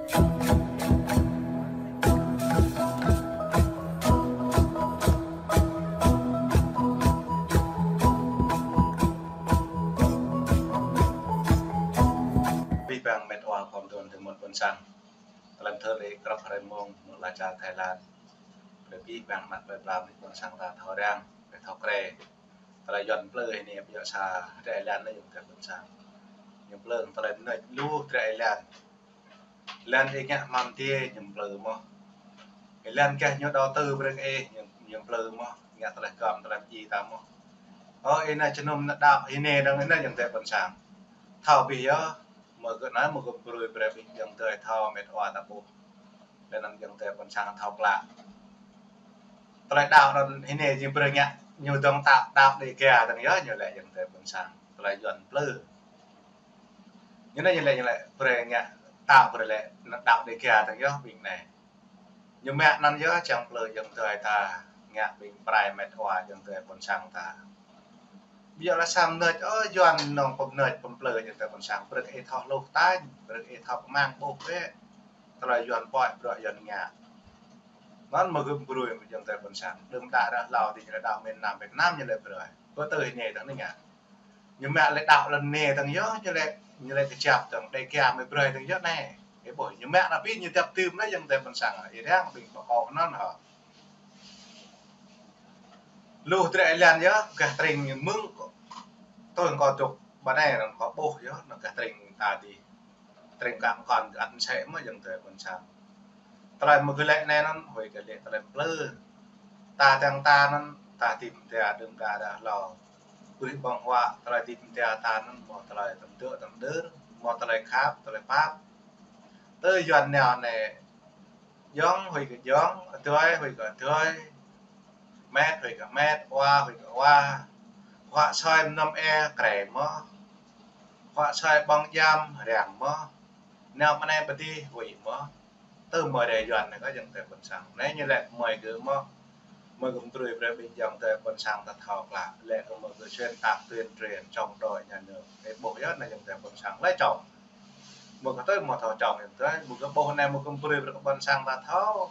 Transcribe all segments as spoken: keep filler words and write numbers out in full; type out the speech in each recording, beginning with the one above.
Abih bang met wa khom tun tơmŭt ƀôn sang. Tơlơi thơ rơi krăp hrơi mông, mơ̆ng lŏn čar Thái Lan. Brơi abih bang mơnuih plơi pla mơnuih ƀôn sang ta thâo răng, brơi thâo krê. Tơlơi Yuan plư hĭ anai ƀiă sa drơi lăn anai yơh tơlơi ƀôn sang. Yuan plư tơlơi mơnuih lu drơi lăn. Lăn ih ngă mơ̆ng tih Yuan plư mơ̆n. Lăn kơ ñu đầu tư brơi ih Yuan, Yuan plư mơ̆n. Ngă tơlơi gơ̆m tơlơi ji ta mơ̆n. Ơ, ih anai jơnum ană đăo hĭ anai dơ̆ng anai yơh tơlơi ƀôn sang. Thâo abih yơh. Mơ̆ gơ̆ anai mơ̆ gơ̆ brơi brơi abih yơh tơlơi thâo met wa ta ƀuh. Lĕ anŭn yơh tơlơi ƀôn sang thâo klă. Tơlơi đăo anŭn hĭ anai jing brơi ngă ñu dŏng ta đăo Đêga dơ̆ng yơh ñu lĕ yơh tơlơi ƀôn sang. Tơlơi Yuan plư. Ñu anai ñu lĕ ñu lĕ brơi ngă đăo brơi lĕ anŭn đăo Đêga dơ̆ng yơh ƀing anai. Ñu mă anŭn yơh čang plư yơh tơlơi ta ngă ƀing prai met wa yơh tơlơi ƀôn sang ta. Ƀiă lĕ sa mơnuih, ơ, Yuan nong pơmơnuih pơmplư yơh tơlơi ƀôn sang. Brơi ih thâo hluh tañ, brơi ih thâo pơmang ƀuh bĕ. Tơlơi Yuan pơhiăp bruă Yuan ngă. Anŭn mơ̆ gơ̆ brơi yơh tơlơi ƀôn sang. Đưm đă ră hlâo tih ñu lĕ đăo miền Nam, miền Nam ñu lĕ brơi. Pơtơ hĭ anai dơ̆ng anai ngă. Ñu mă lĕ đăo lŏn anai dơ̆ng yơh, ñu lĕ, ñu lĕ kơjăp dơ̆ng, Đêga mơ̆ brơi dơ̆ng yơh anai. Ih ƀuh, ñu mă anŭn abih ñu dăp tưm anai yơh tơlơi ƀôn sang. Ih răng ƀing pơkŏ anŭn hă. Lu drơi lăn yơh, gah tring mơ̆ng kơ, tui kơ dŏ ƀơi anai anŭn kơ ƀuh yơh, anŭn gah tring ta dih. Tring kăm kŏn gah ăn sĕ mơ̆ yơh tơlơi ƀôn sang. Tơlơi mơ̆ gơ̆ lĕ anai anŭn, huĭ gơ̆ lĕ tơlơi plư. Ta dơ̆ng ta anŭn, ta tĭm tia đưm đă ră hlâo. Brơi ƀơ̆ng huă, tơlơi tĭm tia ta anŭn, mơ̆ tơlơi tơm dơ̆ tơm đơr, mơ̆ tơlơi khăp, tơlơi pap. Tơ Yuan nao anai, jŏng huĭ kơ jŏng, adơi huĭ kơ adơi, met huĭ kơ met, wa huĭ kơ wa. Huă soi mơnam e krê mơ̆n. Huă soi ƀơ̆ng jam răng mơ̆n. Nao mơnai pơdih huĭ mơ̆n. Tơ mơ̆ drơi Yuan anai kơ yơh tơlơi ƀôn sang. Anai ñu lĕ mơ̆ gơ̆ mơ̆. Mơ̆ gơ̆ brơi brơi ƀing yơh tơlơi ƀôn sang ta thâo klă. Lĕ kơ mơ̆ gơ̆ xuyên tạc tuyên truyền chống đối nhà nước. Ih ƀuh yơh anai yơh tơlơi ƀôn sang. Lĕ chống. Mơ̆ kơ tơlơi mơ̆ thâo chống yơh tơlơi. Mơ̆ gơ̆ ƀuh anai mơ̆ gơ̆ brơi brơi kơ ƀôn sang ta thâo.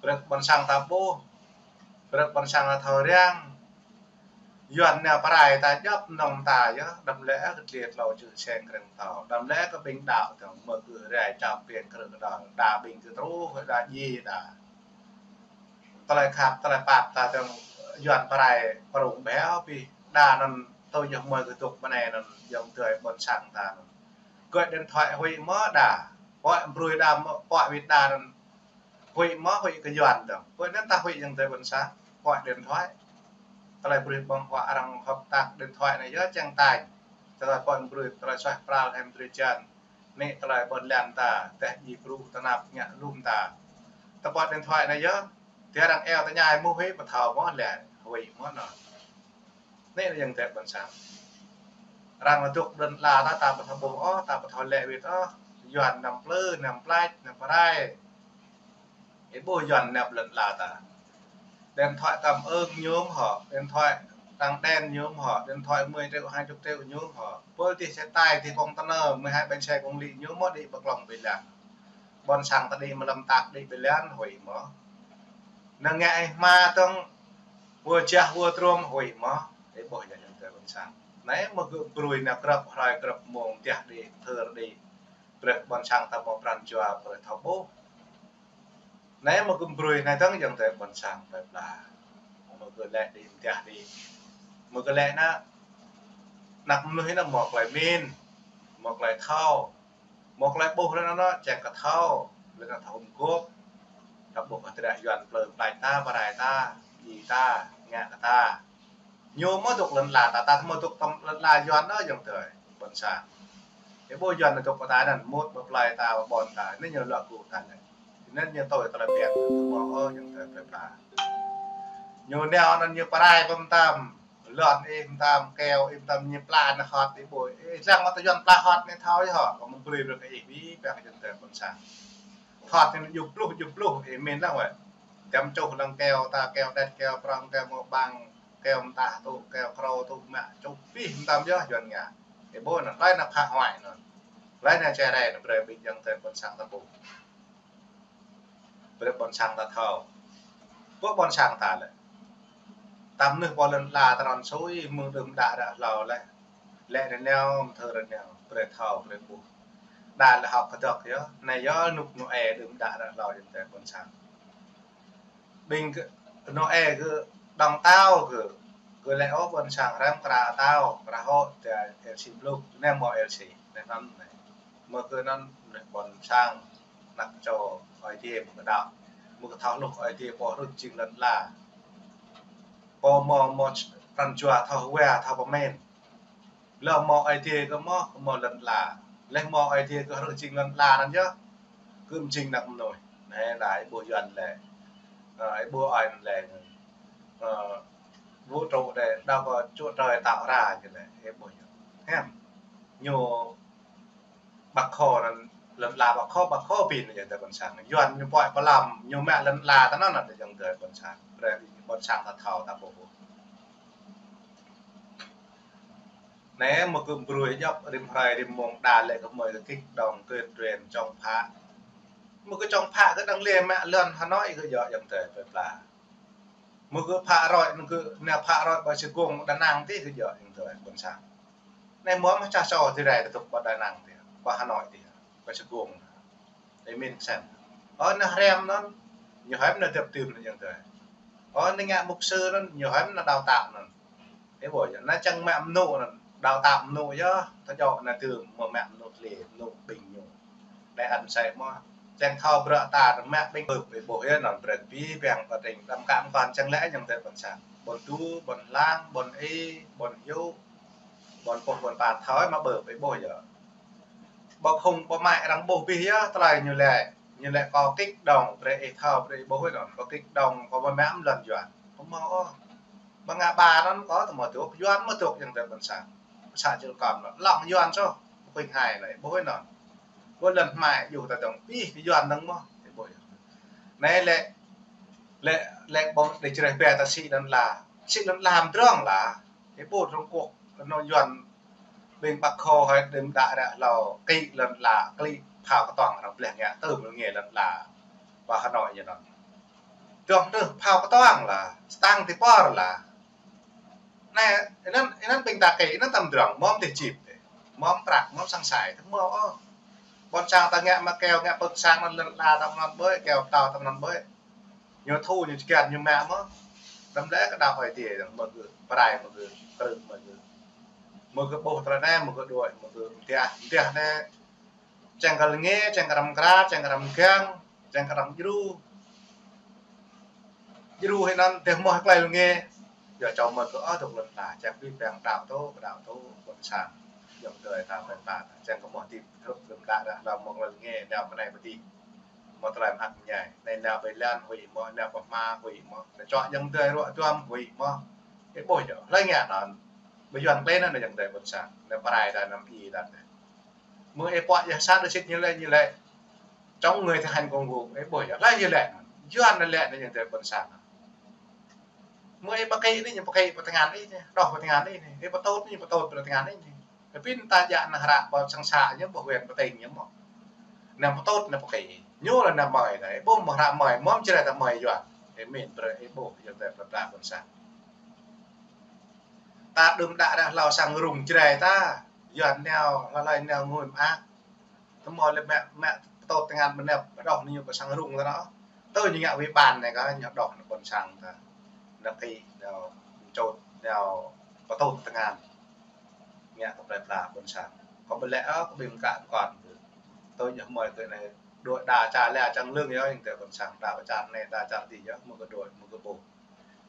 Brơi kơ ƀôn sang ta ƀuh. Brơi kơ ƀôn sang ta thâo răng. Yuan nao prai ta djŏp nong ta yơh, đăm lĕ kơ tliê tlâo čư̆ seng kreng tâo, đăm lĕ kơ ƀing đăo tơ̆ng mơ̆ gơ̆ rai čăm piên krư̆ đăo, đa ƀing gơ̆ truh, đa ji đa. Tơlơi khăp, tơlơi pap ta tơ̆ng Yuan prai prung ƀeo ƀi, đa anŭn tui yơh mơ̆ gơ̆ dŏ ƀơi anai anŭn yơh tơlơi ƀôn sang ta anŭn. Gọi điện thoại huĭ mơ̆ đa, pơhiăp brơi đa mơ̆, pơhiăp wĭt đa anŭn. Huĭ mơ̆ huĭ kơ Yuan dơ̆ng. Pơ anŭn ta huĭ yơh tơlơi ƀôn sang. Pơhiăp điện thoại. Tơlơi brơi ƀơ̆ng huă arăng hợp tác điện thoại anai yơh čang tañ. Tơlơi pơhiăp brơi, tơlơi suaih pral hem drơi jan. Anai tơlơi ƀôn lan ta, teh ji kru tơnap ngă lŏm ta. Tơlơi pơhiăp điện thoại anai yơh. Tơl arăng eo tơña mơ̆ huĭ pơthâo mơ̆ lĕ. Huĭ mơ̆ anŭn. Anai yơh tơlơi ƀôn sang. Arăng dŏ lŏn ala ta, ta ƀu thâo ƀuh ôh, ta ƀu thâo lĕ wĭt ôh. Yuan anăm plư, anăm plač, anăm prai. Ih ƀuh Yuan nao lŏn ala ta. Điện thoại cảm ứng mơñum hŏ, điện thoại tăng đen mơñum hŏ, điện thoại mười triệu, hai chục triệu mơñum hŏ. Pơ tih xe tải, tih container, mười hai bánh xe công lý mơñum hŏ, đĭ pơ klŏng ƀơi lăn. Ƀôn sang ta đĭ mlam tăk đĭ ƀơi lăn, huĭ mơ̆. Năng ngă ih hma tơ̆ng, wơ̆t čah wơ̆t trôm huĭ mơ̆. Ih ƀuh yơh tơlơi ƀôn sang. Anai mơ̆ gơ̆ brơi nao krăp hrơi krăp mông, tiah đĭ, thơr đĭ. Brơi ƀôn sang ta mơ̆ pran jua, brơi thâo ƀuh. Anai mơ̆ gơ̆ brơi anai tơ̆ng yơh tơlơi ƀôn sang plơi pla. Mơ̆ gơ̆ lĕ đĭ, tiah đĭ. Mơ̆ gơ̆ lĕ ană, ană mơnuih anŭn mơ̆ tơlơi min, mơ̆ tơlơi thâo. Mơ̆ tơlơi ƀuh lĕ anŭn, čang kơ thâo, lĕ anŭn thâo hŭm gŏp. Ta ƀuh kơ tơlơi Yuan plư plač ta, prai ta, ji ta, ngă kơ ta. Ñu mơ̆ dŏ lŏn ala ta, ta mơ̆ dŏ tơ̆m lŏn ala Yuan anŭn yơh tơlơi ƀôn sang. Ih ƀuh Yuan dŏ pơ ta anŭn, mŭt pơ plơi ta, pơ ƀôn ta, anai ñu lŏ gŭ ta anai. Anŭn ñu tui tơlơi pian, tơmŏ ôh yơh tơlơi plơi pla. Ñu nao anŭn ñu prai pơm tam. Lŏn ih mơtam, keo ih mơtam, ñu pla anŭn hŏt ih ƀuh. Ih lăng mơ̆ tơjuăn pla hŏt anai thâo ih hŏ, kơ mơ̆ brơi brơi kơ ih ƀĭ, pĕk jơ̆n tơlơi ƀôn sang. Hŏt anai djŭp pluh, djŭp pluh, ih min lăng wĕ. Čăm čuh lăng keo ta, keo đĕt, keo prŏng, keo mơ̆ ƀăng, keo mơtah tŭ, keo krô tŭ, mă čuh abih mơtam yơh Yuan ngă. Ih ƀuh anŭn, tơlơi anŭn phá hoại anŭn. Laih anai čơrai anai brơi ƀing ayŏng adơi ƀôn sang ta ƀuh. Brơi ƀôn sang ta thâo. Pô ƀôn sang ta lĕ. Tăm anai pô lŏn ala ta rŏng sui, mơ̆ng đưm đă ră hlâo lĕ. Lĕ rơneo, mơthơ rơneo, brơi thâo, brơi ƀuh. Đa lĕ hŏk kơdŏk yơh, anai yơh rơnŭk Nôê đưm đă ră hlâo ayŏng adơi ƀôn sang. Ƀing gơ̆, Nôê gơ̆ đŏng tao gơ̆, gơ̆ lĕ ôh ƀôn sang hrăm kra tao, kra hŏ, ta el si bluk, anai mơ̆ el si, anai anŭn anai. Mơ̆ gơ̆ anŭn anai ƀôn sang, ană čô Ơi Adai mơ̆ gơ̆ đaŏ. Mơ̆ gơ̆ thâo hluh Ơi Adai pô hrŭt jing lŏn ala. Pô mơ̆, mơ̆ pran jua thâo hua, thâo pơmĭn. Lĕ mơ̆ Ơi Adai gơ̆ mơ̆, mơ̆ lŏn ala. Lĕ mơ̆ Ơi Adai gơ̆ hrŏm jing lŏn ala anŭn yơh. Gơ̆ mơ̆ jing ană mơnuih. Anai, anai ih ƀuh Yuan lĕ. Ơ, ih ƀuh ơi anŭn lĕ. Ơ, vũ trụ đe, đa kơ Chúa Trời tạo ra ñu lĕ, ih ƀuh yơh. Hiam. Ñu Bác Hồ anŭn, lŏn ala Bác Hồ, Bác Hồ ƀing anai ayŏng adơi ƀôn sang. Yuan ñu pơhiăp pơlăm, ñu mă lŏn ala ta anŭn anai ayŏng adơi ƀôn sang. Brơi ƀôn sang ta thâo ta ƀuh. Anai mơ̆ gơ̆ brơi djŏp rĭm hrơi rĭm mông đa lĕ gơmơi gơ̆ kích động tuyên truyền chống phá. Mơ̆ gơ̆ chống phá gơ̆ đang lĕ mă lŏn Hà Nội gơ̆ djŏ ayŏng adơi plơi pla. Mơ̆ gơ̆ phá roi, mơ̆ gơ̆ nao phá roi ƀơi Sài Gòn Đà Nẵng tih gơ̆ djŏ ayŏng adơi ƀôn sang. Anai mơ̆ mă čah čô ti rai tơdŭk ƀơi Đà Nẵng tih, ƀơi Hà Nội tih, ƀơi Sài Gòn. Ih mĭn kơsem. Ơ, anai hrăm anŭn, ñu hiam anai dăp tưm anŭn ayŏng adơi. Ơ, anai ngă mục sư anŭn, ñu hiam anai đào tạo anŭn. Ih ƀuh yơh, anai čang mă mơnŭ anŭn, đào tạo mơnŭ yơh, ta djŏ anai tơm mơ̆ mă mơnŭ tơlơi, mơnŭ ƀing ñu. Anai ăn sai mơ̆. Čang thâo bruă ta mă ƀing ƀơ̆p ih ƀuh yơh anŭn brơi ƀing ƀing ta tring, đăm kăm kăn čang lĕ ayŏng adơi ƀôn sang. Ƀôn Tu, ƀôn Hlang, ƀôn Ê, ƀôn Yŭ, ƀôn Pơh, ƀôn Pan thâo mă ƀơ̆p ih ƀuh yơh. Ƀu khŏm ƀu mă arăng ƀuh ƀiă yơh, tơlơi ñu lĕ, ñu lĕ kơ kích động brơi ih thâo brơi ih ƀuh anŭn, kơ kích động kơ ƀu mă mơ̆n lŏn Yuan. Kơ mơ̆ ôh. Ƀơi Nga Ba anŭn kơ tơmơ̆ dŏ, Yuan mơ̆ dŏ ayŏng adơi ƀôn sang. Sa čil kăm anŭn, lŏng Yuan soh, Quỳnh Hai anai, ƀuh anŭn. Ƀuh lŏn hmai, yua ta dŏng, ih, kơ Yuan dŏng mơ̆, ih ƀuh yơh. Anai lĕ, lĕ, lĕ ƀơ̆ng đe čơreh ƀe ta sĭ lŏn ala, sĭ lŏn ala mơdrŏng lah, ih ƀuh Trung Quốc, anŭn Yuan, ƀing Bác Hồ hơi đưm đă ră hlâo, kĭ lŏn ala, kĭ phao kơtuang arăng bleh ngă, tơm lŏn ngă lŏn ala, ƀơi Hà Nội ñu anŭn. Dŏ tơ̆ phao kơtuang lah, stang ti pơr lah. Anai, anŭn, anŭn ƀing ta kĭ, anŭn tăm drŏng, mơ̆m tih čip tih. Mơ̆m prăk, mơ̆m sang sai, tơmơ̆ ôh. Ƀôn sang ta ngă mă keo, ngă pơ̆k sang anŭn lŏn ala ta anŭn ƀơi, keo tao ta anŭn ƀơi. Ñu thu, ñu čơkăn, ñu mă mơ̆. Đăm lĕ kơ đaŏ Ơi Adai, mơ̆ gơ̆ pơrai, mơ̆ gơ̆ krư̆, mơ̆ gơ̆. Mơ̆ gơ̆ ƀuh tơlơi anai, mơ̆ gơ̆ đuaĭ, mơ̆ gơ̆ mơtiah, mơtiah anai. Čang kơ lŏn ngă, čang kơ răm kra, čang kơ răm gang, čang kơ răm djru. Djru hĭ anŭn tơhmơ̆ klai lŏn ngă. Yua čô mơ̆ gơ̆ ôh dŏ lŏn ta, čang ƀing ƀing đaŏ tŏ, đaŏ tŏ, ƀôn sang. Ayŏng adơi ta ƀing ta, čang kơ mơ̆ tĭp, hrŏm tơm đa đa, đa mơ̆ klai lŏn ngă, nao mơ̆ anai mơ̆ tih. Mơ̆ tơlơi mơak mơñai, anai nao ƀơi lŏn huĭ mơ̆, nao pơ hma huĭ mơ̆, nao čuă ayŏng adơi ruă duăm huĭ mơ̆. Ih ƀuh yơh, hlơi ngă anŭn. Ƀơi Yuan klai anŭn ayŏng adơi ƀôn sang, nao pơrai đa năm i đa. Mơ̆ ih pơhiăp yơh sa đa sĭt ñu lĕ, ñu lĕ. Chống người thi hành công vụ, ih ƀuh yơh, hlơi ñu lĕ. Yuan anŭn lĕ anŭn ayŏng adơi ƀôn sang. Mơ̆ ih pơkĭ anai, ñu pơkĭ pơ tơngan ih anai, đŏh pơ tơngan ih anai, ih pơtŭt anai, ñu pơtŭt pơ tơngan ih anai. Tơpĭn ta djă ană hră ƀơi sang sa ñu ƀuh huyện pơtĭng ñu mơ̆. Anăm pơtŭt anăm pơkĭ. Ñu lĕ anăm mơi anai, ih ƀuh mơ̆ hră mơi, mơ̆m čơrai ta mơi Yuan. Ih mĭn brơi, ih ƀuh, ayŏng adơi plơi pla ƀôn sang. Ta đưm đă ră hlâo sang rŭng čơrai ta, Yuan nao, hlơi hlơi nao ngui mơak. Tơmơ̆ lĕ mă, mă pơtŭt tơngan mơnep, pơđŏh ñu pơ sang rŭng ta anŭn. Tơl ñu ngă wĭ ƀan anai kơ, ñu đŏh anŭn ƀôn sang ta. Anŭn kĭ, anŭn čôt, anŭn pơtŭt tơngan. Ngă kơ plơi pla ƀôn sang. Kơ ƀu lĕ ôh, kơ ƀing kă kŏn kơ. Tơl ñu mơi kơ anai, đuaĭ đa čar lĕ čang lưng yơh, ayŏng adơi ƀôn sang, đa čar anai, đa čar adih yơh, mơ̆ gơ̆ đuaĭ, mơ̆ gơ̆ ƀuh.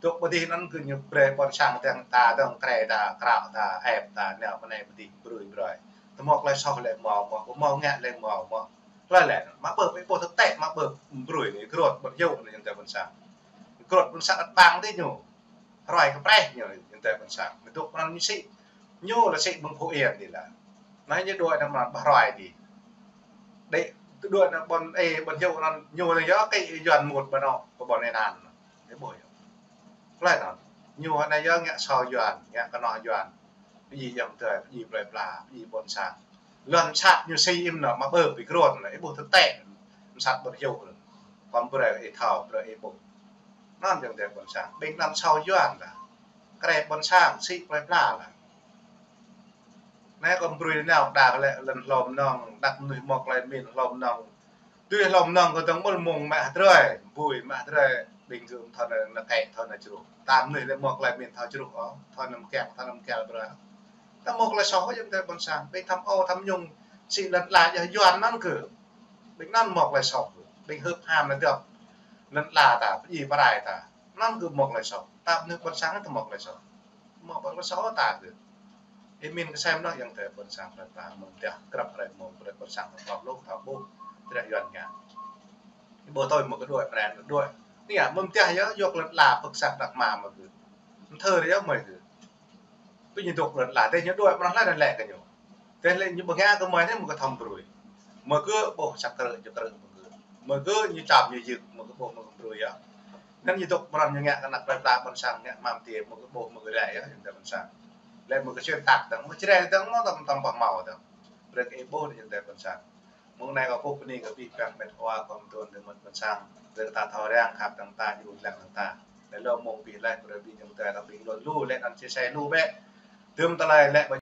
Dŏ pơ adih anŭn kơ ñu brơi ƀôn sang tơ̆ng ta dŏng krĕ ta, krao ta, ĕp ta, nao mơ̆ anai pơ adih brơi brơi. Tơmơ̆ klai soh lĕ mơ̆ mơ̆, mơ̆ ngă lĕ mơ̆ mơ̆. Hlơi lĕ, mă ƀơ̆p ih ƀuh tơtĕ mă ƀơ̆p brơi anai, grot ƀơ̆p yơh anai ayŏng adơi ƀôn sang. Grot ƀôn sang ăt ƀang tih ñu. Hrơi kơ prĕh ñu ayŏng adơi ƀôn sang. Mơ̆ dŏ pơ anŭn ñu sĭ. Ñu lĕ sĭ mơ̆ng Phú Yên dih lah. Anai ñu đuaĭ anŭn mơ̆n ƀơi hrơi dih. Đe, đuaĭ anŭn ƀôn, ê, ƀôn yơh anŭn ñu anŭn yơh kơ Yuan mŭt ƀơi anŭn, kơ ƀôn anai anŭn. Ih ƀuh yơh. Klai anŭn. Ñu anai yơh ngă sô Yuan, ngă kơnơ̆ng Yuan. Pơjing ayŏng adơi, pơjing plơi pla, pơjing ƀôn sang. Lŏn sat ñu sĭ im nă, mă ƀơ ƀing krôn nă, ih ƀuh tơtĕ. Sat ƀơ̆t yơh. Kŏm brơi ih thâo, brơi ih ƀuh. Anŭn ayŏng adơi ƀôn sang. Ƀing anŭn soh Yuan ta. Krĕ ƀôn sang, sĭ plơi pla lah. Anai kŏm brơi nao đa lĕ lŏn hlŏm nong, đăk mơnuih mŏk lĕ min hlŏm nong. Tui hlŏm nong kơ tơng mơ̆l mông mă hơdrơi, bui mă hơdrơi, ƀing gơ̆ thâo nă kĕ, thâo nă čruh. Tam mơnuih lĕ mŏk lĕ min thâo čruh ôh, thâo nă mơkĕng, thâo nă mơkĕng brơi. Ta mŏk lĕ soh ayŏng adơi ƀôn sang, ƀing tham ô tham nhung, sĭ lŏn ala yơh Yuan anŭn kơ. Ƀing anŭn mŏk lĕ soh, ƀing hưp ham lĕ dŏ. Lŏn ala ta, pơdjai pơrai ta. Anŭn kơ mŏk lĕ soh. Ta mơnuih ƀôn sang ta mŏk lĕ soh. Mŏk ƀơ̆t kơ soh ta kơ. Ih min kơsem nă ayŏng adơi ƀôn sang plơi pla mơ̆ng tơdah krăp rai mơ̆ng plơi ƀôn sang ta tlŏp lŏk ta ƀuh. Tơdah Yuan ngă. Ih ƀuh tui mơ̆ng kơ đuaĭ, mơren kơ đuaĭ. Anai mơ̆ng tơdah yơh, yua kơ lŏn ala pơ̆k sat đăk mă mơ̆ kơ. Mơthơ ră yơh mơ̆ kơ. Tui ñu dŏ lŏn ala, tơdah ñu đuaĭ mơnuih lĕ anŭn lĕ kơ ñu. Tơdah lĕ ñu ƀu ngă kơ mơ̆ anai mơ̆ kơ thâo brơi. Mơ̆ kơ ƀuh sat krư̆, ñu krư̆ mơ̆ kơ. Mơ̆ kơ ñu čăm ñu yơk, mơ̆ kơ ƀuh mơ̆ kơ brơi yơh. Anŭn ñu dŏ mơnuih ñu ngă kơ ană plơi pla ƀôn sang ngă mă tơlơi, mơ̆ kơ ƀuh mơ̆ kơ ră yơh, ayŏng adơi ƀôn sang. Lĕ mơ̆ kơ xuyên tạc dơ̆ng, mơ̆ čơrĕ dơ̆ng, mơ̆ tơm tơm pah mâo dơ̆ng. Brơi kơ ih ƀuh ayŏng adơi ƀôn sang. Mơ̆ng anai kâo kơkuh bơni kơ abih bang met wa kơ mơtuan tơ mơ̆n ƀôn sang. Brơi kơ ta thâo răng khăp dơ̆ng ta, djru lăng dơ̆ng ta. Lĕ lu mơ̆ng abih laih brơi abih ayŏng adơi kơ ƀing lu lu lĕ anŭn chia sẻ lu bĕ. Tơm tơlơi lĕ